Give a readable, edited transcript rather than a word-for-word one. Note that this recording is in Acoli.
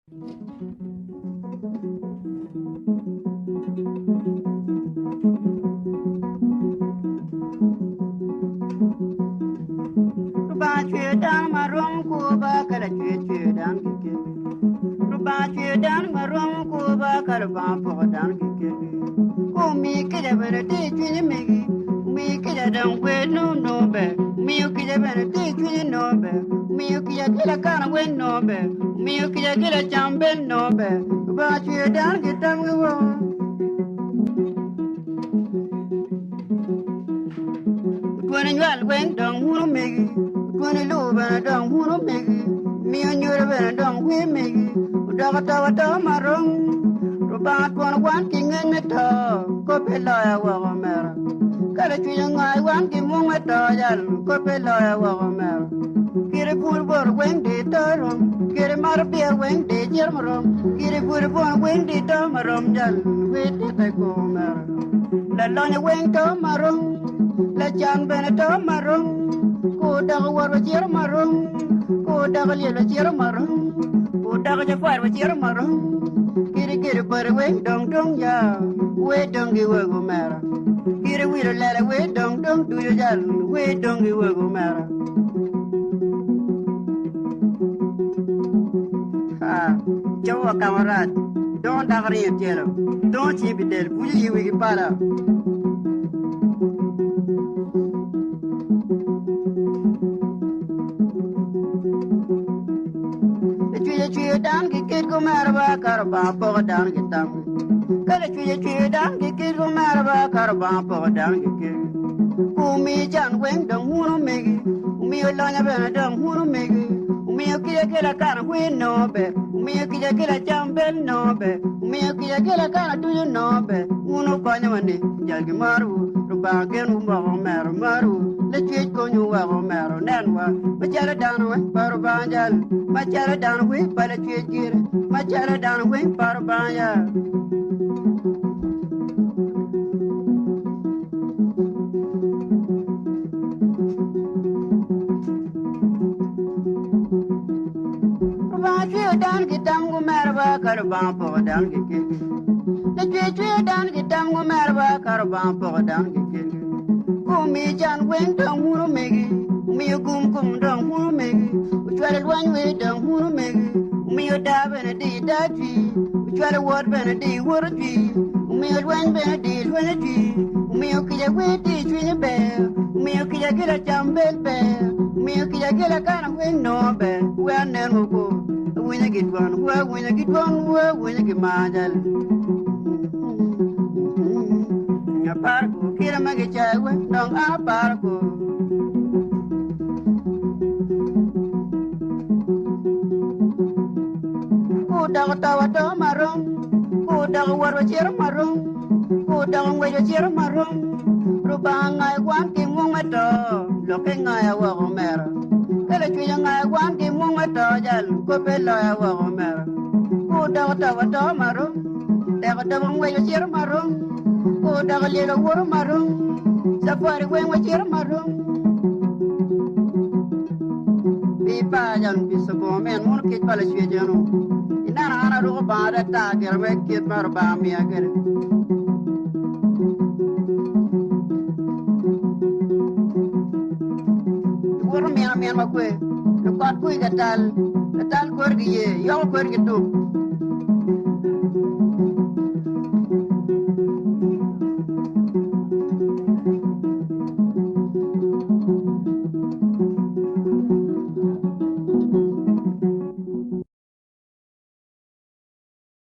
Lubanga cweyo dano ma rom kwo ba ka lacwe cweyo dano ki kitgi. Lubanga cweyo dano ma rom kwo ba ka Lubanga poko dano ki kitgi. Ku omiyi kica bene tye i cwinyi megi, omiyi kica dong gwe nongo nongo ber, omiyo kica bene tye i cwinyi nongo ber, omiyo kica ki lakana weng nongo ber, omiyo kica ki lacam bene nongo ber. Lubanga cweyo dano ki tamgi woko. Otwoni nywal weng dong wun omegi, otwoni lubo bene dong wun omegi, omiyo nyodo bene dong wer megi, odoko tobo atoba marom. Rubanga twono wan ki ngec me to, koppe loya woko omera. Ka lacwiny ongayo wan ki mung me to yal, koppe loya woko omera. Kite pur bot weng di to rom, kite mato byer weng di cito marom, kite pur bot weng di to marom jal, wer tite ko omera. Lalonyo weng to marom, lacan bene to marom, ku doko wot wacito marom, ku doko lyel wacito marom, ku doko cakwar wacito marom, kidi kidi poti weng dong dong ya, we dong gi wego mera, kidi wilo lela we dong dong ducu jal, we dong gi wego mera. Ha, cobo wa ka marac, dongo dako ringo tyelo, dongo cingi pi del, buco i wigi pala. Ecwic ecwiyo dano ki kit gumero ba ka Rubanga poko dano ki tamgi. Ka lecwic ecwiyo dano ki kit gumero ba ka Rubanga poko dano ki kitgi. Ku omiyo can weng dong wun omegi, omiyo lonyo bene dong wun omegi, omiyo kica ki lakana kwir nongo ber, omiyo kica ki lacam bel nongo ber, omiyo kica ki lakana ducu nongo ber. Wun wukonyo wa ni jal ki marwu, Rubanga genwu moko omero marwu, lacwec konywu weko omero nenwa, macalo dano weng pa Rubanga jal, macalo dano weng pa lacwec gire, macalo dano weng pa Rubanga ya. Lubanga cweyo dano ki tam gumero ba ka Lubanga poko dano ki kitgi. Lacwe cweyo dano ki tam gumero ba ka Lubanga poko dano ki kitgi. Ku omiyo can weng dong wun omegi, omiyo gum kom dong wun omegi, ocwalo lweny wer dong wun omegi, omiyo daa bene di daa cwi, ocwalo wot bene di wot ocwi, omiyo lweny bene di lweny ocwi, omiyo kica wer di cwinye ber, omiyo kica ki lacam bel ber, omiyo kica ki lakana weng nongo ber, we anenwu ku, awinyo ki dwon, we awinyo ki dwon, we awinyo ki mar jal. Aparo ku kite ma gicayo we, dong an aparo ku. Ku doko to wa to marom, ku doko wot wa cito marom, ku doko ngwec wa cito marom. Rubanga ngayo wan ki mung me to, lokke ngaya woko omera. Ka lacwec ongayo wan ki mung me to jal, koppe loya woko omera. Ku doko to wa to marom, teko dobo ngwec wa cito marom, ku doko lyel wa woto marom, cafari weng wa cito marom. Pi par jan pi cobo min mono kic pa lacwec eno. Ineno an aruko bongo ata gire me kit ma Rubanga omiya kwede. Iwoto min amin makwe, lukot kwi ka tal, latal korgi ye, yoko korgi tuk.